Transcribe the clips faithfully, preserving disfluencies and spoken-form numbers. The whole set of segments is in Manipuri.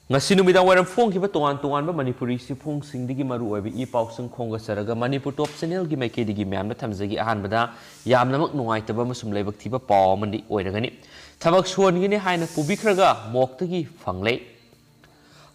ꯉꯁꯤ ꯅꯨꯃꯤꯗꯥꯡ ꯋꯥꯏꯔꯝ ꯐꯣꯡꯈꯤꯕ ꯇꯣꯉꯥꯟ ꯇꯣꯉꯥꯟꯕ ꯃꯅꯤꯄꯨꯔꯤ ꯆꯦꯐꯣꯡꯁꯤꯡꯗꯒꯤ ꯃꯔꯨ ꯑꯣꯏꯕ ꯏ ꯄꯥꯎꯁꯤꯡ ꯈꯣꯝꯒꯠꯆꯔꯒ ꯃꯅꯤꯄꯨꯔ ꯇꯣꯞ ꯆꯦꯅꯦꯜꯒꯤ ꯃꯥꯏꯀꯩꯗꯒꯤ ꯃꯌꯥꯝꯗ ꯊꯝꯖꯒꯦ꯫ ꯑꯍꯥꯟꯕꯗ ꯌꯥꯝꯅꯃꯛ ꯅꯨꯡꯉꯥꯏꯇꯕ ꯑꯃꯁꯨꯡ ꯂꯥꯏꯕꯛ ꯊꯤꯕ ꯄꯥꯎ ꯑꯃꯗꯤ ꯑꯣꯏꯔꯒꯅꯤ꯫ ꯊꯕꯛ ꯁꯨꯍꯟꯒꯅꯤ ꯍꯥꯏꯅ ꯄꯨꯕꯤꯈ꯭ꯔꯒ ꯃꯣꯛꯇꯒꯤ ꯐꯪꯂꯦ꯫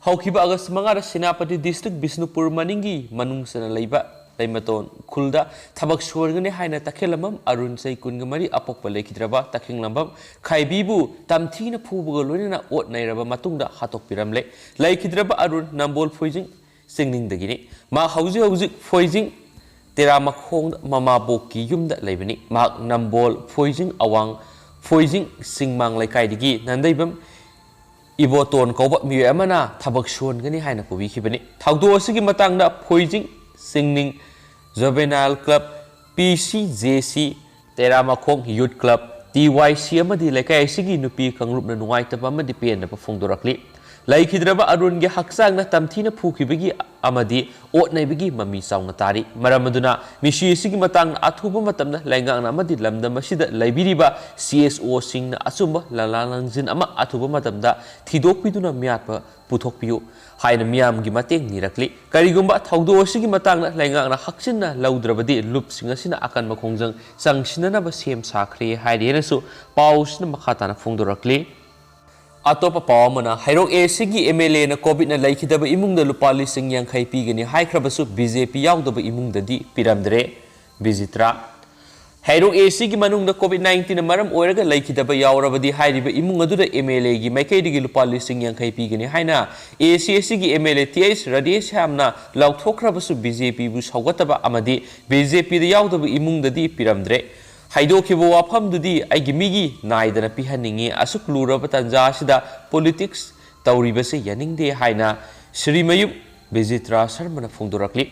ꯍꯧꯈꯤꯕ ꯑꯥꯒꯁ ꯃꯉꯥꯗ ꯁꯦꯅꯥꯄꯇꯤ ꯗꯤꯁꯇ꯭ꯔꯤꯛ ꯕꯤꯁꯅꯨꯄꯨꯔ ꯃꯅꯤꯡꯒꯤ ꯃꯅꯨꯡ ꯆꯟꯅ ꯂꯩꯕ ꯂꯩꯃꯇꯣꯟ ꯈꯨꯜꯗ ꯊꯕꯛ ꯁꯨꯍꯟꯒꯅꯤ ꯍꯥꯏꯅ ꯇꯈꯦꯜꯂꯝꯕꯝ ꯑꯔꯨꯟ, ꯆꯍꯤ ꯀꯨꯟꯒ ꯃꯔꯤ, ꯑꯄꯣꯛꯄ ꯂꯩꯈꯤꯗ꯭ꯔꯕ ꯇꯈꯦꯡꯂꯝꯕꯝ ꯈꯥꯏꯕꯤꯕꯨ ꯇꯝꯊꯤꯅ ꯐꯨꯕꯒ ꯂꯣꯏꯅꯅ ꯑꯣꯠ ꯅꯩꯔꯕ ꯃꯇꯨꯡꯗ ꯍꯥꯠꯇꯣꯛꯄꯤꯔꯝꯂꯦ꯫ ꯂꯩꯈꯤꯗ꯭ꯔꯕ ꯑꯔꯨꯟ ꯅꯝꯕꯣꯜ ꯐꯣꯏꯖꯤꯡ ꯆꯤꯡꯅꯤꯡꯗꯒꯤꯅꯤ꯫ ꯃꯍꯥꯛ ꯍꯧꯖꯤꯛ ꯍꯧꯖꯤꯛ ꯐꯣꯏꯖꯤꯡ ꯇꯦꯔꯥꯃꯈꯣꯡꯗ ꯃꯃꯥꯕꯣꯛꯀꯤ ꯌꯨꯝꯗ ꯂꯩꯕꯅꯤ꯫ ꯃꯍꯥꯛ ꯅꯝꯕꯣꯜ ꯐꯣꯏꯖꯤꯡ ꯑꯋꯥꯡ ꯐꯣꯏꯖꯤꯡ ꯆꯤꯡꯃꯥꯡ ꯂꯩꯀꯥꯏꯗꯒꯤ ꯅꯟꯗꯩꯕꯝ ꯏꯕꯣꯇꯣꯟ ꯀꯧꯕ ꯃꯤꯑꯣꯏ ꯑꯃꯅ ꯊꯕꯛ ꯁꯨꯍꯟꯒꯅꯤ ꯍꯥꯏꯅ ꯄꯨꯕꯤꯈꯤꯕꯅꯤ꯫ ꯊꯧꯗꯣꯛ ꯑꯁꯤꯒꯤ ꯃꯇꯥꯡꯗ ꯐꯣꯏꯖꯤꯡ ꯆꯤꯡꯅꯤꯡ ꯖꯨꯕꯦꯅꯥꯏꯜ ꯀ꯭ꯂꯕ, ꯄꯤ ꯁꯤ ꯖꯦ ꯁꯤ, ꯇꯦꯔꯥꯃꯈꯣꯡ ꯌꯨꯠ ꯀ꯭ꯂꯕ, ꯇꯤ ꯋꯥꯏ ꯁꯤ ꯑꯃꯗꯤ ꯂꯩꯀꯥꯏ ꯑꯁꯤꯒꯤ ꯅꯨꯄꯤ ꯀꯥꯡꯂꯨꯞꯅ ꯅꯨꯡꯉꯥꯏꯇꯕ ꯑꯃꯗꯤ ꯄꯦꯟꯗꯕ ꯐꯣꯡꯗꯣꯔꯛꯂꯤ꯫ ꯂꯩꯈꯤꯗ꯭ꯔꯕ ꯑꯔꯨꯟꯒꯤ ꯍꯛꯆꯥꯡꯅ ꯇꯝꯊꯤꯅ ꯐꯨꯈꯤꯕꯒꯤ ꯑꯃꯗꯤ ꯑꯣꯠ ꯅꯩꯕꯒꯤ ꯃꯃꯤ ꯆꯥꯎꯅ ꯇꯥꯔꯤ꯫ ꯃꯔꯝ ꯑꯗꯨꯅ ꯃꯤꯁꯤ ꯑꯁꯤꯒꯤ ꯃꯇꯥꯡꯗ ꯑꯊꯨꯕ ꯃꯇꯝꯗ ꯂꯩꯉꯥꯛꯅ ꯑꯃꯗꯤ ꯂꯝꯗꯝ ꯑꯁꯤꯗ ꯂꯩꯕꯤꯔꯤꯕ ꯁꯤ ꯑꯦꯁ ꯑꯣꯁꯤꯡꯅ ꯑꯆꯨꯝꯕ ꯂꯥꯂꯥ ꯂꯪꯖꯤꯟ ꯑꯃ ꯑꯊꯨꯕ ꯃꯇꯝꯗ ꯊꯤꯗꯣꯛꯄꯤꯗꯨꯅ ꯃꯤꯌꯥꯠꯄ ꯄꯨꯊꯣꯛꯄꯤꯌꯨ ꯍꯥꯏꯅ ꯃꯤꯌꯥꯝꯒꯤ ꯃꯇꯦꯡ ꯅꯤꯔꯛꯂꯤ꯫ ꯀꯔꯤꯒꯨꯝꯕ ꯊꯧꯗꯣꯛ ꯑꯁꯤꯒꯤ ꯃꯇꯥꯡꯗ ꯂꯩꯉꯥꯛꯅ ꯍꯛꯆꯤꯟꯅ ꯂꯧꯗ꯭ꯔꯕꯗꯤ ꯂꯨꯞꯁꯤꯡ ꯑꯁꯤꯅ ꯑꯀꯟꯕ ꯈꯣꯡꯖꯪ ꯆꯪꯁꯤꯟꯅꯅꯕ ꯁꯦꯝ ꯁꯥꯈ꯭ꯔꯦ ꯍꯥꯏꯔꯤ ꯍꯥꯏꯅꯁꯨ ꯄꯥꯎꯁꯤꯅ ꯃꯈꯥ ꯇꯥꯅ ꯐꯣꯡꯗꯣꯔꯛꯂꯤ꯫ ꯑꯇꯣꯞꯄ ꯄꯥꯎ ꯑꯃꯅ, ꯍꯩꯔꯣꯛ ꯑꯦ ꯁꯤꯒꯤ ꯑꯦꯝ ꯑꯦꯜ ꯑꯦꯅ ꯀꯣꯚꯤꯗꯅ ꯂꯩꯈꯤꯗꯕ ꯏꯃꯨꯡꯗ ꯂꯨꯄꯥ ꯂꯤꯁꯤꯡ ꯌꯥꯡꯈꯩ ꯄꯤꯒꯅꯤ ꯍꯥꯏꯈ꯭ꯔꯕꯁꯨ ꯕꯤ ꯖꯦ ꯄꯤ ꯌꯥꯎꯗꯕ ꯏꯃꯨꯡꯗꯗꯤ ꯄꯤꯔꯝꯗ꯭ꯔꯦ꯫ ꯕꯤꯖꯤꯇ꯭ꯔꯥ꯫ ꯍꯩꯔꯣꯛ ꯑꯦ ꯁꯤꯒꯤ ꯃꯅꯨꯡꯗ ꯀꯣꯚꯤꯗ ꯅꯥꯏꯟꯇꯤꯟꯅ ꯃꯔꯝ ꯑꯣꯏꯔꯒ ꯂꯩꯈꯤꯗꯕ ꯌꯥꯎꯔꯕꯗꯤ ꯍꯥꯏꯔꯤꯕ ꯏꯃꯨꯡ ꯑꯗꯨꯗ ꯑꯦꯝ ꯑꯦꯜ ꯑꯦꯒꯤ ꯃꯥꯏꯀꯩꯗꯒꯤ ꯂꯨꯄꯥ ꯂꯤꯁꯤꯡ ꯌꯥꯡꯈꯩ ꯄꯤꯒꯅꯤ ꯍꯥꯏꯅ ꯑꯦ ꯁꯤ ꯑꯦ ꯁꯤꯒꯤ M L A T H ꯔꯥꯙꯦꯁ꯭ꯌꯥꯝꯅ ꯂꯥꯎꯊꯣꯛꯈ꯭ꯔꯕꯁꯨ ꯕꯤ ꯖꯦ ꯄꯤꯕꯨ ꯁꯧꯒꯠꯇꯕ ꯑꯃꯗꯤ ꯕꯤ ꯖꯦ ꯄꯤꯗ ꯌꯥꯎꯗꯕ ꯏꯃꯨꯡꯗꯗꯤ ꯄꯤꯔꯝꯗ꯭ꯔꯦ꯫ ꯍꯥꯏꯗꯣꯛꯈꯤꯕ ꯋꯥꯐꯝꯗꯨꯗꯤ ꯑꯩꯒꯤ ꯃꯤꯒꯤ ꯅꯥꯏꯗꯅ ꯄꯤꯍꯟꯅꯤꯡꯏ꯫ ꯑꯁꯨꯛ ꯂꯨꯔꯕ ꯇꯥꯟꯖꯥ ꯑꯁꯤꯗ ꯄꯣꯂꯤꯇꯤꯛꯁ ꯇꯧꯔꯤꯕꯁꯤ ꯌꯥꯅꯤꯡꯗꯦ ꯍꯥꯏꯅ ꯁ꯭ꯔꯤꯃꯌꯨꯝ ꯕꯤꯖꯤꯇ꯭ꯔꯥ ꯁꯔꯃꯅ ꯐꯣꯡꯗꯣꯔꯛꯂꯤ꯫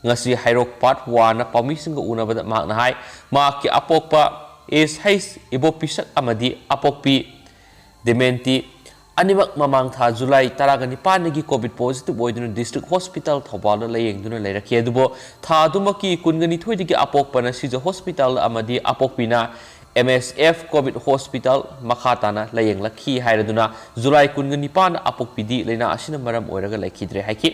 ꯉꯁꯤ ꯍꯩꯔꯣꯛ ꯄꯥꯔꯠ ꯋꯥꯟꯅ ꯄꯥꯎꯃꯤꯁꯤꯡꯒ ꯎꯅꯕꯗ ꯃꯍꯥꯛꯅ ꯍꯥꯏ, ꯃꯍꯥꯛꯀꯤ ꯑꯄꯣꯛꯄ ꯑꯦꯁ ꯍꯩꯁ ꯏꯕꯣꯄꯤꯁꯛ ꯑꯃꯗꯤ ꯑꯄꯣꯛꯄꯤ ꯗꯦꯃꯦꯟꯇꯤ ꯑꯅꯤꯃꯛ ꯃꯃꯥꯡ ꯊꯥ ꯖꯨꯂꯥꯏ ꯇꯔꯥꯒ ꯅꯤꯄꯥꯟꯗꯒꯤ ꯀꯣꯚꯤꯗ ꯄꯣꯖꯤꯇꯤꯚ ꯑꯣꯏꯗꯨꯅ ꯗꯤꯁꯇ꯭ꯔꯤꯛ ꯍꯣꯁꯄꯤꯇꯥꯜ ꯊꯧꯕꯥꯜꯗ ꯂꯥꯌꯦꯡꯗꯨꯅ ꯂꯩꯔꯛꯈꯤ꯫ ꯑꯗꯨꯕꯨ ꯊꯥ ꯑꯗꯨꯃꯛꯀꯤ ꯀꯨꯟꯒ ꯅꯤꯊꯣꯏꯗꯒꯤ ꯑꯄꯣꯛꯄꯅ ꯁꯤꯖ ꯍꯣꯁꯄꯤꯇꯥꯜ ꯑꯃꯗꯤ ꯑꯄꯣꯛꯄꯤꯅ ꯑꯦꯝ ꯑꯦꯁ ꯑꯦꯐ ꯀꯣꯚꯤꯗ ꯍꯣꯁꯄꯤꯇꯥꯜ ꯃꯈꯥ ꯇꯥꯅ ꯂꯥꯌꯦꯡꯂꯛꯈꯤ ꯍꯥꯏꯔꯗꯨꯅ ꯖꯨꯂꯥꯏ ꯀꯨꯟꯒ ꯅꯤꯄꯥꯟꯗ ꯑꯄꯣꯛꯄꯤꯗꯤ ꯂꯥꯏꯅꯥ ꯑꯁꯤꯅ ꯃꯔꯝ ꯑꯣꯏꯔꯒ ꯂꯩꯈꯤꯗ꯭ꯔꯦ ꯍꯥꯏꯈꯤ꯫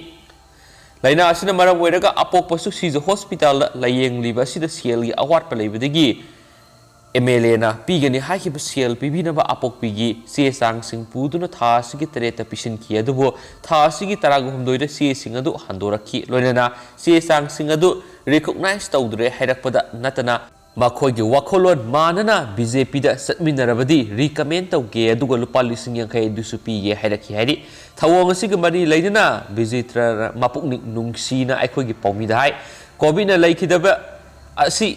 ꯂꯥꯏꯅꯥ ꯑꯁꯤꯅ ꯃꯔꯝ ꯑꯣꯏꯔꯒ ꯑꯄꯣꯛꯄꯁꯨ ꯁꯤꯖ ꯍꯣꯁꯄꯤꯇꯥꯜꯗ ꯂꯥꯌꯦꯡꯂꯤꯕ ꯑꯁꯤꯗ ꯁꯦꯜꯒꯤ ꯑꯋꯥꯠꯄ ꯂꯩꯕꯗꯒꯤ ꯑꯦꯝ ꯑꯦꯜ ꯑꯦꯅ ꯄꯤꯒꯅꯤ ꯍꯥꯏꯈꯤꯕ ꯁꯦꯜ ꯄꯤꯕꯤꯅꯕ ꯑꯄꯣꯛꯄꯤꯒꯤ ꯆꯦ ꯆꯥꯡꯁꯤꯡ ꯄꯨꯗꯨꯅ ꯊꯥ ꯑꯁꯤꯒꯤ ꯇꯔꯦꯠꯇ ꯄꯤꯁꯤꯟꯈꯤ꯫ ꯑꯗꯨꯕꯨ ꯊꯥ ꯑꯁꯤꯒꯤ ꯇꯔꯥꯍꯨꯝꯗꯣꯏꯗ ꯆꯦꯁꯤꯡ ꯑꯗꯨ ꯍꯟꯗꯣꯔꯛꯈꯤ꯫ ꯂꯣꯏꯅꯅ ꯆꯦ ꯆꯥꯡꯁꯤꯡ ꯑꯗꯨ recognize ꯇꯧꯗ꯭ꯔꯦ ꯍꯥꯏꯔꯛꯄꯗ ꯅꯠꯇꯅ ꯃꯈꯣꯏꯒꯤ ꯋꯥꯈꯜꯂꯣꯟ ꯃꯥꯟꯅꯅ ꯕꯤ ꯖꯦ ꯄꯤꯗ ꯆꯠꯃꯤꯟꯅꯔꯕꯗꯤ recommend ꯇꯧꯒꯦ, ꯑꯗꯨꯒ ꯂꯨꯄꯥ ꯂꯤꯁꯤꯡ ꯌꯥꯡꯈꯩ ꯑꯗꯨꯁꯨ ꯄꯤꯒꯦ ꯍꯥꯏꯔꯛꯈꯤ ꯍꯥꯏꯔꯤ꯫ ꯊꯧꯑꯣꯡ ꯑꯁꯤꯒ ꯃꯔꯤ ꯂꯩꯅꯅ ꯕꯤꯖꯤꯇ꯭ꯔꯅ ꯃꯄꯨꯛꯅꯤꯡ ꯅꯨꯡꯁꯤꯅ ꯑꯩꯈꯣꯏꯒꯤ ꯄꯥꯎꯃꯤꯗ ꯍꯥꯏ, ꯀꯣꯚꯤꯗꯅ ꯂꯩꯈꯤꯗꯕ ꯑꯁꯤ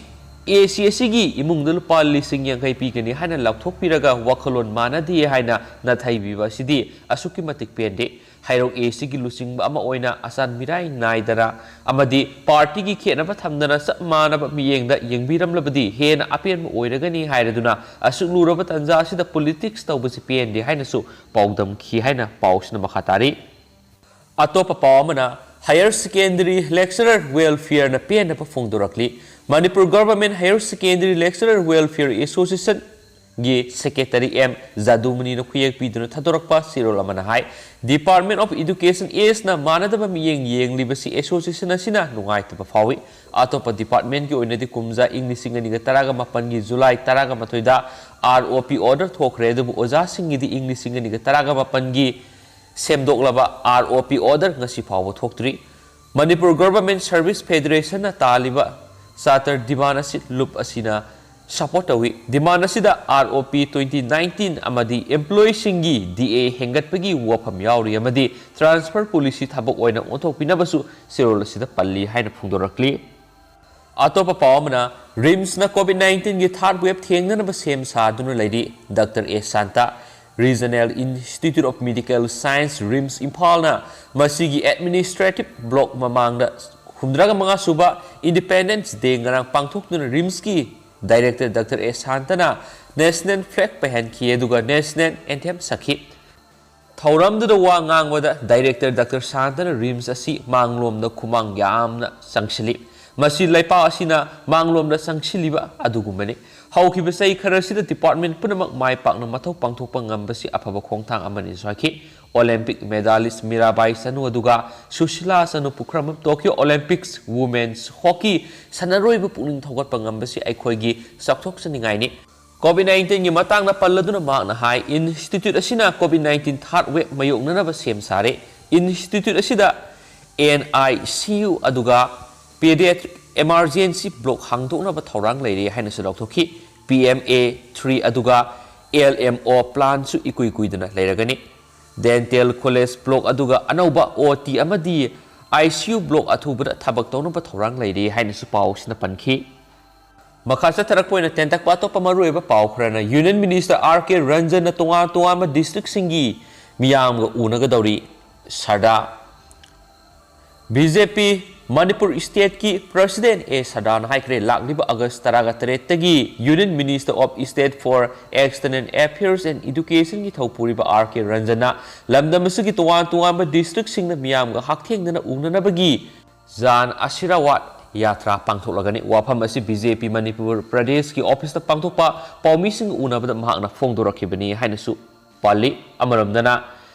ꯑꯦ ꯁꯤ ꯑꯁꯤꯒꯤ ꯏꯃꯨꯡꯗ ꯂꯨꯄꯥ ꯂꯤꯁꯤꯡ ꯌꯥꯡꯈꯩ ꯄꯤꯒꯅꯤ ꯍꯥꯏꯅ ꯂꯥꯎꯊꯣꯛꯄꯤꯔꯒ ꯋꯥꯈꯜꯂꯣꯟ ꯃꯥꯟꯅꯗꯦ ꯍꯥꯏꯅ ꯅꯥꯊꯩꯕꯤꯕ ꯑꯁꯤꯗꯤ ꯑꯁꯨꯛꯀꯤ ꯃꯇꯤꯛ ꯄꯦꯟꯗꯦ꯫ ꯍꯩꯔꯣꯛ ꯑꯦ ꯁꯤꯒꯤ ꯂꯨꯆꯤꯡꯕ ꯑꯃ ꯑꯣꯏꯅ ꯑꯆꯥꯟ ꯃꯤꯔꯥꯏ ꯅꯥꯏꯗꯅ ꯑꯃꯗꯤ ꯄꯥꯔꯇꯤꯒꯤ ꯈꯦꯠꯅꯕ ꯊꯝꯗꯅ ꯆꯞ ꯃꯥꯟꯅꯕ ꯃꯤꯠꯌꯦꯡꯗ ꯌꯦꯡꯕꯤꯔꯝꯂꯕꯗꯤ ꯍꯦꯟꯅ ꯑꯄꯦꯟꯕ ꯑꯣꯏꯔꯒꯅꯤ ꯍꯥꯏꯔꯗꯨꯅ ꯑꯁꯨꯛ ꯂꯨꯔꯕ ꯇꯥꯟꯖꯥ ꯑꯁꯤꯗ politics ꯇꯧꯕꯁꯤ ꯄꯦꯟꯗꯦ ꯍꯥꯏꯅꯁꯨ ꯄꯥꯎꯗꯝꯈꯤ ꯍꯥꯏꯅ ꯄꯥꯎꯁꯤꯅ ꯃꯈꯥ ꯇꯥꯔꯤ꯫ ꯑꯇꯣꯞꯄ ꯄꯥꯎ ꯑꯃꯅ, Higher Secondary Lecturer Welfare ꯅ ꯄꯦꯟꯗꯕ ꯐꯣꯡꯗꯣꯔꯛꯂꯤ꯫ Manipur Government Higher Secondary Lecturer Welfare Association ꯒꯤ Secretary ꯑꯦꯝ ꯖꯥꯗꯨꯃꯅꯤꯅ ꯈꯨꯌꯦꯛ ꯄꯤꯗꯨꯅ ꯊꯥꯗꯣꯔꯛꯄ ꯆꯦꯔꯣꯜ ꯑꯃꯅ ꯍꯥꯏ, Department of Education ꯑꯦꯁꯅ ꯃꯥꯟꯅꯗꯕ ꯃꯤꯠꯌꯦꯡ ꯌꯦꯡꯂꯤꯕꯁꯤ association ꯑꯁꯤꯅ ꯅꯨꯡꯉꯥꯏꯇꯕ ꯐꯥꯎꯏ꯫ ꯑꯇꯣꯞꯄ department ꯀꯤ ꯑꯣꯏꯅꯗꯤ ꯀꯨꯝꯖꯥ ꯏꯪ ꯂꯤꯁꯤꯡ ꯑꯅꯤꯒ ꯇꯔꯥꯃꯥꯄꯟꯒꯤ ꯖꯨꯂꯥꯏ ꯇꯔꯥꯃꯥꯊꯣꯏꯗ R O P order ꯊꯣꯛꯈ꯭ꯔꯦ, ꯑꯗꯨꯕꯨ ꯑꯣꯖꯥꯁꯤꯡꯒꯤꯗꯤ ꯏꯪ ꯂꯤꯁꯤꯡ ꯑꯅꯤꯒ ꯇꯔꯥꯃꯥꯄꯟꯒꯤ ꯁꯦꯝꯗꯣꯛꯂꯕ R O P order ꯉꯁꯤ ꯐꯥꯎꯕ ꯊꯣꯛꯇ꯭ꯔꯤ꯫ ꯃꯅꯤꯄꯨꯔ Government Service Federation ꯅ ꯇꯥꯜꯂꯤꯕ ꯆꯥꯇꯔ demand ꯑꯁꯤ ꯂꯨꯞ ꯑꯁꯤꯅ support ꯇꯧꯏ꯫ Demand ꯑꯁꯤꯗ R O P twenty nineteen ꯑꯃꯗꯤ employee ꯁꯤꯡꯒꯤ D A ꯍꯦꯟꯒꯠꯄꯒꯤ ꯋꯥꯐꯝ ꯌꯥꯎꯔꯤ ꯑꯃꯗꯤ transfer policy ꯊꯕꯛ ꯑꯣꯏꯅ ꯑꯣꯟꯊꯣꯛꯄꯤꯅꯕꯁꯨ ꯆꯦꯔꯣꯜ ꯑꯁꯤꯗ ꯄꯜꯂꯤ ꯍꯥꯏꯅ ꯐꯣꯡꯗꯣꯔꯛꯂꯤ꯫ ꯑꯇꯣꯞꯄ ꯄꯥꯎ ꯑꯃꯅ, ꯔꯤꯝꯁꯅ ꯀꯣꯚꯤꯗ ꯅꯥꯏꯟꯇꯤꯟꯒꯤ third wave ꯊꯦꯡꯅꯅꯕ ꯁꯦꯝ ꯁꯥꯗꯨꯅ ꯂꯩꯔꯤ꯫ Doctor A Shanta, Regional Institute of Medical Science, RIMS ꯏꯝꯐꯥꯜꯅ ꯃꯁꯤꯒꯤ administrative block ꯃꯃꯥꯡꯗ ꯍꯨꯝꯗ꯭ꯔꯥꯒ ꯃꯉꯥ ꯁꯨꯕ Independence Day ꯉꯔꯥꯡ ꯄꯥꯡꯊꯣꯛꯇꯨꯅ ꯔꯤꯝꯁꯀꯤ director ꯗꯥꯛꯇꯔ ꯑꯦ ꯁꯥꯟꯇꯅ national flag ꯄꯥꯏꯍꯟꯈꯤ, ꯑꯗꯨꯒ national anthem ꯁꯛꯈꯤ꯫ ꯊꯧꯔꯝꯗꯨꯗ ꯋꯥ ꯉꯥꯡꯕꯗ director ꯗꯥꯛꯇꯔ ꯁꯥꯟꯇꯅ ꯔꯤꯝꯁ ꯑꯁꯤ ꯃꯥꯡꯂꯣꯝꯗ ꯈꯨꯃꯥꯡ ꯌꯥꯝꯅ ꯆꯪꯁꯤꯜꯂꯤ꯫ ꯃꯁꯤ ꯂꯩꯄꯥꯛ ꯑꯁꯤꯅ ꯃꯥꯡꯂꯣꯝꯗ ꯆꯪꯁꯤꯜꯂꯤꯕ ꯑꯗꯨꯒꯨꯝꯕꯅꯤ꯫ ꯍꯧꯈꯤꯕ ꯆꯍꯤ ꯈꯔꯁꯤꯗ department ꯄꯨꯝꯅꯃꯛ ꯃꯥꯏ ꯄꯥꯛꯅ ꯃꯊꯧ ꯄꯥꯡꯊꯣꯛꯄ ꯉꯝꯕꯁꯤ ꯑꯐꯕ ꯈꯣꯡꯊꯥꯡ ꯑꯃꯅꯤꯁꯨ ꯍꯥꯏꯈꯤ꯫ Olympic medalist ꯃꯤꯔꯥꯕꯥꯏ ꯆꯅꯨ ꯑꯗꯨꯒ ꯁꯨꯁꯤꯂꯥ ꯆꯅꯨ ꯄꯨꯈ꯭ꯔꯝ Tokyo Olympics Women's Hockey ꯁꯥꯟꯅꯔꯣꯏꯕꯨ ꯄꯨꯛꯅꯤꯡ ꯊꯧꯒꯠꯄ ꯉꯝꯕꯁꯤ ꯑꯩꯈꯣꯏꯒꯤ ꯆꯥꯎꯊꯣꯛꯆꯅꯤꯡꯉꯥꯏꯅꯤ꯫ COVID nineteen ꯒꯤ ꯃꯇꯥꯡꯗ ꯄꯜꯂꯗꯨꯅ ꯃꯍꯥꯛꯅ ꯍꯥꯏ, institute ꯑꯁꯤꯅ COVID nineteen third wave ꯃꯥꯌꯣꯛꯅꯅꯕ ꯁꯦꯝ ꯁꯥꯔꯦ꯫ Institute ꯑꯁꯤꯗ NICU ꯑꯗꯨꯒ pediatric emergency block ꯍꯥꯡꯗꯣꯛꯅꯕ ꯊꯧꯔꯥꯡ ꯂꯩꯔꯤ ꯍꯥꯏꯅꯁꯨ ꯂꯥꯎꯊꯣꯛꯈꯤ꯫ PMA three ꯑꯗꯨꯒ LMO plan ꯁꯨ ꯏꯀꯨꯏ ꯀꯨꯏꯗꯅ ꯂꯩꯔꯒꯅꯤ꯫ Dental college block ꯑꯗꯨꯒ ꯑꯅꯧꯕ OT ꯑꯃꯗꯤ ICU block ꯑꯊꯨꯕꯗ ꯊꯕꯛ ꯇꯧꯅꯕ ꯊꯧꯔꯥꯡ ꯂꯩꯔꯤ ꯍꯥꯏꯅꯁꯨ ꯄꯥꯎ ꯑꯁꯤꯅ ꯄꯟꯈꯤ꯫ ꯃꯈꯥ ꯆꯠꯊꯔꯛꯄ ꯑꯣꯏꯅ ꯇꯦꯟꯇꯛꯄ ꯑꯇꯣꯞꯄ ꯃꯔꯨꯑꯣꯏꯕ ꯄꯥꯎ ꯈꯔꯅ, Union Minister R K Ranjan ꯅ ꯇꯣꯉꯥꯟ ꯇꯣꯉꯥꯟꯕ district ꯁꯤꯡꯒꯤ ꯃꯤꯌꯥꯝꯒ ꯎꯅꯒꯗꯧꯔꯤ꯫ ꯁꯔꯗꯥ꯫ BJP ꯃꯅꯤꯄꯨꯔ state ꯀꯤ president A ꯁꯔꯗꯥꯅ ꯍꯥꯏꯈ꯭ꯔꯦ, ꯂꯥꯛꯂꯤꯕ August ꯇꯔꯥꯒ ꯇꯔꯦꯠꯇꯒꯤ Union Minister of State for External Affairs and Education ꯒꯤ ꯊꯧꯄꯨꯔꯤꯕ R K Ranjan ꯅ ꯂꯝꯗꯝ ꯑꯁꯤꯒꯤ ꯇꯣꯉꯥꯟ ꯇꯣꯉꯥꯟꯕ district ꯁꯤꯡꯅ ꯃꯤꯌꯥꯝꯒ ꯍꯛꯊꯦꯡꯅꯅ ꯎꯅꯅꯕꯒꯤ Jan Ashirawad Yatra ꯄꯥꯡꯊꯣꯛꯂꯒꯅꯤ꯫ ꯋꯥꯐꯝ ꯑꯁꯤ BJP ꯃꯅꯤꯄꯨꯔ ꯄ꯭ꯔꯗꯦꯁꯀꯤ office ꯇ ꯄꯥꯡꯊꯣꯛꯄ ꯄꯥꯎꯃꯤꯁꯤꯡꯒ ꯎꯅꯕꯗ ꯃꯍꯥꯛꯅ ꯐꯣꯡꯗꯣꯔꯛꯈꯤꯕꯅꯤ ꯍꯥꯏꯅꯁꯨ ꯄꯜꯂꯤ꯫ ꯑꯃꯔꯣꯝꯗꯅ,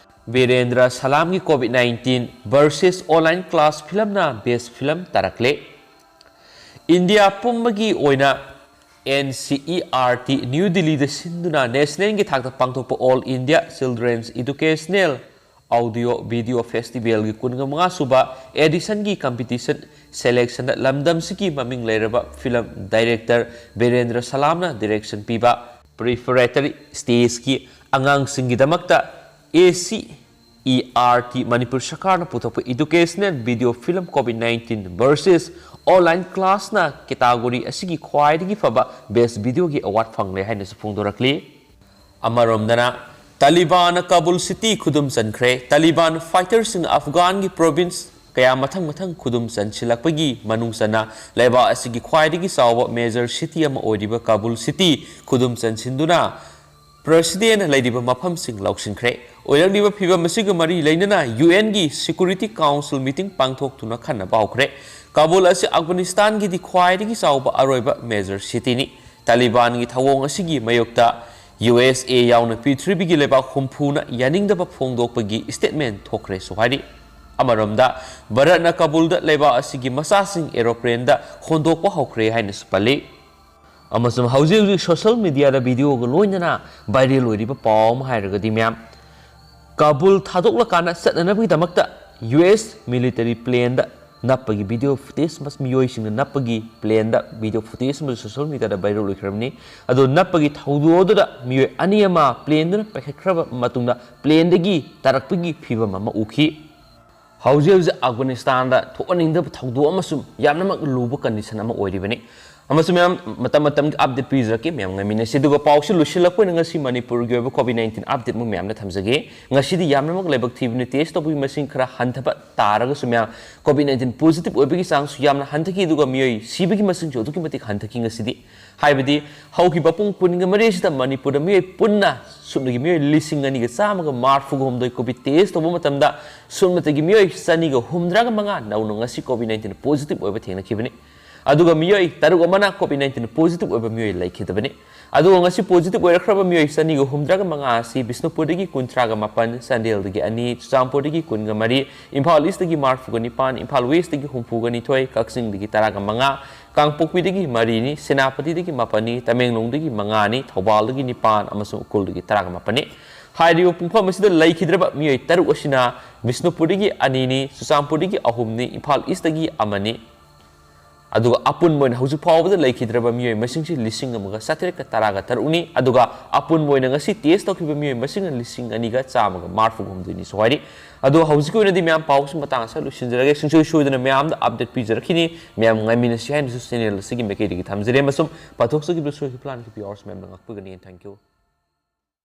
Birendra ꯁꯂꯥꯝꯒꯤ COVID nineteen versus online class film ꯅ best film ꯇꯥꯔꯛꯂꯦ꯫ ꯏꯟꯗꯤꯌꯥ ꯄꯨꯝꯕꯒꯤ ꯑꯣꯏꯅ NCERT ꯅ꯭ꯌꯨ ꯗꯤꯜꯂꯤꯗ ꯁꯤꯟꯗꯨꯅ national ꯒꯤ ꯊꯥꯛꯇ ꯄꯥꯡꯊꯣꯛꯄ All India Children's Educational Audio Video Festival ꯒꯤ ꯀꯨꯟꯃꯉꯥ ꯁꯨꯕ edition ꯒꯤ competition selection ꯗ ꯂꯝꯗꯝꯁꯤꯒꯤ ꯃꯃꯤꯡ ꯂꯩꯔꯕ film director ꯕꯤꯔꯦꯟꯗ꯭ꯔ ꯁꯂꯥꯝꯅ direction ꯄꯤꯕ preparatory stage ꯀꯤ ꯑꯉꯥꯡꯁꯤꯡꯒꯤꯗꯃꯛꯇ ACERT ꯃꯅꯤꯄꯨꯔ ꯁꯔꯀꯥꯔꯅ ꯄꯨꯊꯣꯛꯄ educational video film COVID nineteen versus online class ꯅ category ꯑꯁꯤꯒꯤ ꯈ꯭ꯋꯥꯏꯗꯒꯤ ꯐꯕ best video ꯒꯤ award ꯐꯪꯂꯦ ꯍꯥꯏꯅꯁꯨ ꯐꯣꯡꯗꯣꯔꯛꯂꯤ꯫ ꯑꯃꯔꯣꯝꯗꯅ, ꯇꯥꯂꯤꯕꯥꯟꯅ ꯀꯥꯕꯨꯜ city ꯈꯨꯗꯨꯝ ꯆꯟꯈ꯭ꯔꯦ꯫ ꯇꯥꯂꯤꯕꯥꯟ fighter ꯁꯤꯡꯅ ꯑꯐꯒꯥꯟꯒꯤ province ꯀꯌꯥ ꯃꯊꯪ ꯃꯊꯪ ꯈꯨꯗꯨꯝ ꯆꯟꯁꯤꯜꯂꯛꯄꯒꯤ ꯃꯅꯨꯡ ꯆꯟꯅ ꯂꯩꯕꯥꯛ ꯑꯁꯤꯒꯤ ꯈ꯭ꯋꯥꯏꯗꯒꯤ ꯆꯥꯎꯕ major city ꯑꯃ ꯑꯣꯏꯔꯤꯕ ꯀꯥꯕꯨꯜ city ꯈꯨꯗꯨꯝ ꯆꯟꯁꯤꯟꯗꯨꯅ president ꯅ ꯂꯩꯔꯤꯕ ꯃꯐꯝꯁꯤꯡ ꯂꯧꯁꯤꯟꯈ꯭ꯔꯦ꯫ ꯑꯣꯏꯔꯛꯂꯤꯕ ꯐꯤꯚꯝ ꯑꯁꯤꯒ ꯃꯔꯤ ꯂꯩꯅꯅ UN ꯒꯤ Security Council meeting ꯄꯥꯡꯊꯣꯛꯇꯨꯅ ꯈꯟꯅꯕ ꯍꯧꯈ꯭ꯔꯦ꯫ ꯀꯥꯕꯨꯜ ꯑꯁꯤ ꯑꯐꯒꯥꯅꯤꯁꯇꯥꯟꯒꯤꯗꯤ ꯈ꯭ꯋꯥꯏꯗꯒꯤ ꯆꯥꯎꯕ ꯑꯔꯣꯏꯕ major city ꯅꯤ꯫ ꯇꯥꯂꯤꯕꯥꯟꯒꯤ ꯊꯧꯑꯣꯡ ꯑꯁꯤꯒꯤ ꯃꯥꯌꯣꯛꯇ ꯌꯨ ꯑꯦꯁ ꯑꯦ ꯌꯥꯎꯅ ꯄ꯭ꯔꯤꯊꯤꯕꯤꯒꯤ ꯂꯩꯕꯥꯛ ꯍꯨꯝꯐꯨꯅ ꯌꯥꯅꯤꯡꯗꯕ ꯐꯣꯡꯗꯣꯛꯄꯒꯤ statement ꯊꯣꯛꯈ꯭ꯔꯦꯁꯨ ꯍꯥꯏꯔꯤ꯫ ꯑꯃꯔꯣꯝꯗ, ꯚꯥꯔꯠꯅ ꯀꯥꯕꯨꯜꯗ ꯂꯩꯕꯥꯛ ꯑꯁꯤꯒꯤ ꯃꯆꯥꯁꯤꯡ aeroplane ꯗ ꯍꯣꯟꯗꯣꯛꯄ ꯍꯧꯈ꯭ꯔꯦ ꯍꯥꯏꯅꯁꯨ ꯄꯜꯂꯤ꯫ ꯑꯃꯁꯨꯡ ꯍꯧꯖꯤꯛ ꯍꯧꯖꯤꯛ social media ꯗ video ꯒ ꯂꯣꯏꯅꯅ viral ꯑꯣꯏꯔꯤꯕ ꯄꯥꯎ ꯑꯃ ꯍꯥꯏꯔꯒꯗꯤ ꯃꯌꯥꯝ, Kabul ꯊꯥꯗꯣꯛꯂꯀꯥꯟꯗ ꯆꯠꯅꯅꯕꯒꯤꯗꯃꯛꯇ U S military plane ꯗ ꯅꯞꯄꯒꯤ video footage ꯑꯃꯁꯨ, ꯃꯤꯑꯣꯏꯁꯤꯡꯅ ꯅꯞꯄꯒꯤ plane ꯗ video footage ꯑꯃꯁꯨ social media ꯗ viral ꯑꯣꯏꯈ꯭ꯔꯕꯅꯤ꯫ ꯑꯗꯣ ꯅꯞꯄꯒꯤ ꯊꯧꯗꯣꯛ ꯑꯗꯨꯗ ꯃꯤꯑꯣꯏ ꯑꯅꯤ ꯑꯃ plane ꯗꯨꯅ ꯄꯥꯏꯈꯠꯈ꯭ꯔꯕ ꯃꯇꯨꯡꯗ plane ꯗꯒꯤ ꯇꯥꯔꯛꯄꯒꯤ ꯐꯤꯕꯝ ꯑꯃ ꯎꯈꯤ꯫ ꯍꯧꯖꯤꯛ ꯍꯧꯖꯤꯛ ꯑꯐꯒꯥꯅꯤꯁꯇꯥꯟꯗ ꯊꯣꯛꯍꯟꯅꯤꯡꯗꯕ ꯊꯧꯗꯣꯛ ꯑꯃꯁꯨ ꯌꯥꯝꯅꯃꯛ ꯂꯨꯕ condition ꯑꯃ ꯑꯣꯏꯔꯤꯕꯅꯤ꯫ ꯑꯃꯁꯨꯡ ꯃꯌꯥꯝ, ꯃꯇꯝ ꯃꯇꯝꯒꯤ update ꯄꯤꯖꯔꯛꯀꯦ, ꯃꯌꯥꯝ ꯉꯥꯏꯃꯤꯟꯅꯁꯤ꯫ ꯑꯗꯨꯒ ꯄꯥꯎꯁꯤ ꯂꯣꯏꯁꯤꯜꯂꯛꯄ ꯑꯣꯏꯅ ꯉꯁꯤ ꯃꯅꯤꯄꯨꯔꯒꯤ ꯑꯣꯏꯕ COVID nineteen update ꯑꯃꯨꯛ ꯃꯌꯥꯝꯗ ꯊꯝꯖꯒꯦ꯫ ꯉꯁꯤꯗꯤ ꯌꯥꯝꯅꯃꯛ ꯂꯥꯏꯕꯛ ꯊꯤꯕꯅꯤ, test ꯇꯧꯕꯒꯤ ꯃꯁꯤꯡ ꯈꯔ ꯍꯟꯊꯕ ꯇꯥꯔꯒꯁꯨ ꯃꯌꯥꯝ COVID nineteen positive ꯑꯣꯏꯕꯒꯤ ꯆꯥꯡꯁꯨ ꯌꯥꯝꯅ ꯍꯟꯊꯈꯤ, ꯑꯗꯨꯒ ꯃꯤꯑꯣꯏ ꯁꯤꯕꯒꯤ ꯃꯁꯤꯡꯁꯨ ꯑꯗꯨꯛꯀꯤ ꯃꯇꯤꯛ ꯍꯟꯊꯈꯤ ꯉꯁꯤꯗꯤ꯫ ꯍꯥꯏꯕꯗꯤ ꯍꯧꯈꯤꯕ ꯄꯨꯡ ꯀꯨꯟꯒ ꯃꯔꯤ ꯑꯁꯤꯗ ꯃꯅꯤꯄꯨꯔꯗ ꯃꯤꯑꯣꯏ ꯄꯨꯟꯅ ꯁꯨꯞꯅꯒꯤ ꯃꯤꯑꯣꯏ ꯂꯤꯁꯤꯡ ꯑꯅꯤꯒ ꯆꯥꯝꯃꯒ ꯃꯔꯤꯐꯨꯒ ꯍꯨꯝꯗꯣꯏ COVID test ꯇꯧꯕ ꯃꯇꯝꯗ ꯁꯨꯞꯅꯇꯒꯤ ꯃꯤꯑꯣꯏ ꯆꯅꯤꯒ ꯍꯨꯝꯗ꯭ꯔꯥꯒ ꯃꯉꯥ ꯅꯧꯅ ꯉꯁꯤ COVID nineteen positive ꯑꯣꯏꯕ ꯊꯦꯡꯅꯈꯤꯕꯅꯤ꯫ ꯑꯗꯨꯒ ꯃꯤꯑꯣꯏ ꯇꯔꯨꯛ ꯑꯃꯅ COVID nineteen positive ꯑꯣꯏꯕ ꯃꯤꯑꯣꯏ ꯂꯩꯈꯤꯗꯕꯅꯤ꯫ ꯑꯗꯨꯒ ꯉꯁꯤ positive ꯑꯣꯏꯔꯛꯈ꯭ꯔꯕ ꯃꯤꯑꯣꯏ ꯆꯅꯤꯒ ꯍꯨꯝꯗ꯭ꯔꯥꯒ ꯃꯉꯥ ꯑꯁꯤ ꯕꯤꯁꯅꯨꯄꯨꯔꯗꯒꯤ ꯀꯨꯟꯊ꯭ꯔꯥꯒ ꯃꯥꯄꯟ, ꯆꯥꯟꯗꯦꯜꯗꯒꯤ ꯑꯅꯤ, ꯆꯨꯔꯆꯥꯟꯄꯨꯔꯗꯒꯤ ꯀꯨꯟꯒ ꯃꯔꯤ, ꯏꯝꯐꯥꯜ ꯏꯁꯇꯒꯤ ꯃꯔꯤꯐꯨꯒ ꯅꯤꯄꯥꯟ, ꯏꯝꯐꯥꯜ ꯋꯦꯁꯇꯒꯤ ꯍꯨꯝꯐꯨꯒ ꯅꯤꯊꯣꯏ, ꯀꯛꯆꯤꯡꯗꯒꯤ ꯇꯔꯥꯒ ꯃꯉꯥ, ꯀꯥꯡꯄꯣꯛꯄꯤꯗꯒꯤ ꯃꯔꯤꯅꯤ, ꯁꯦꯅꯥꯄꯇꯤꯗꯒꯤ ꯃꯥꯄꯟꯅꯤ, ꯇꯃꯦꯡꯂꯣꯡꯗꯒꯤ ꯃꯉꯥꯅꯤ, ꯊꯧꯕꯥꯜꯗꯒꯤ ꯅꯤꯄꯥꯟ ꯑꯃꯁꯨꯡ ꯎꯈ꯭ꯔꯨꯜꯗꯒꯤ ꯇꯔꯥꯒ ꯃꯥꯄꯟꯅꯤ꯫ ꯍꯥꯏꯔꯤꯕ ꯄꯨꯡꯐꯝ ꯑꯁꯤꯗ ꯂꯩꯈꯤꯗ꯭ꯔꯕ ꯃꯤꯑꯣꯏ ꯇꯔꯨꯛ ꯑꯁꯤꯅ ꯕꯤꯁꯅꯨꯄꯨꯔꯗꯒꯤ ꯑꯅꯤꯅꯤ, ꯆꯨꯔꯆꯥꯟꯄꯨꯔꯗꯒꯤ ꯑꯍꯨꯝꯅꯤ, ꯏꯝꯐꯥꯜ ꯏꯁꯇꯒꯤ ꯑꯃꯅꯤ꯫ ꯑꯗꯨꯒ ꯑꯄꯨꯟꯕ ꯑꯣꯏꯅ ꯍꯧꯖꯤꯛ ꯐꯥꯎꯕꯗ ꯂꯩꯈꯤꯗ꯭ꯔꯕ ꯃꯤꯑꯣꯏ ꯃꯁꯤꯡꯁꯤ ꯂꯤꯁꯤꯡ ꯑꯃꯒ ꯆꯥꯇ꯭ꯔꯦꯠꯀ ꯇꯔꯥꯒ ꯇꯔꯨꯛꯅꯤ꯫ ꯑꯗꯨꯒ ꯑꯄꯨꯟꯕ ꯑꯣꯏꯅ ꯉꯁꯤ test ꯇꯧꯈꯤꯕ ꯃꯤꯑꯣꯏ ꯃꯁꯤꯡꯅ ꯂꯤꯁꯤꯡ ꯑꯅꯤꯒ ꯆꯥꯝꯃꯒ ꯃꯔꯤꯐꯨꯒ ꯍꯨꯝꯗꯣꯏꯅꯤꯁꯨ ꯍꯥꯏꯔꯤ꯫ ꯑꯗꯣ ꯍꯧꯖꯤꯛꯀꯤ ꯑꯣꯏꯅꯗꯤ ꯃꯌꯥꯝ ꯄꯥꯎꯁꯤ ꯃꯇꯥꯡ ꯑꯁꯤꯗ ꯂꯣꯏꯁꯤꯟꯖꯔꯒꯦ꯫ ꯁꯨꯡꯁꯣꯏ ꯁꯣꯏꯗꯅ ꯃꯌꯥꯝꯗ update ꯄꯤꯖꯔꯛꯈꯤꯅꯤ꯫ ꯃꯌꯥꯝ ꯉꯥꯏꯃꯤꯟꯅꯁꯤ ꯍꯥꯏꯅꯁꯨ channel ꯑꯁꯤꯒꯤ ꯃꯥꯏꯀꯩꯗꯒꯤ ꯊꯝꯖꯔꯤ꯫ ꯑꯃꯁꯨꯡ ꯄꯥꯊꯣꯛꯆꯈꯤꯕ ꯁꯣꯏꯈꯤꯕ ꯂꯥꯟꯈꯤꯕ ꯌꯥꯎꯔꯁꯨ ꯃꯌꯥꯝꯅ ꯉꯥꯛꯄꯤꯒꯅꯤ꯫ Thank you꯫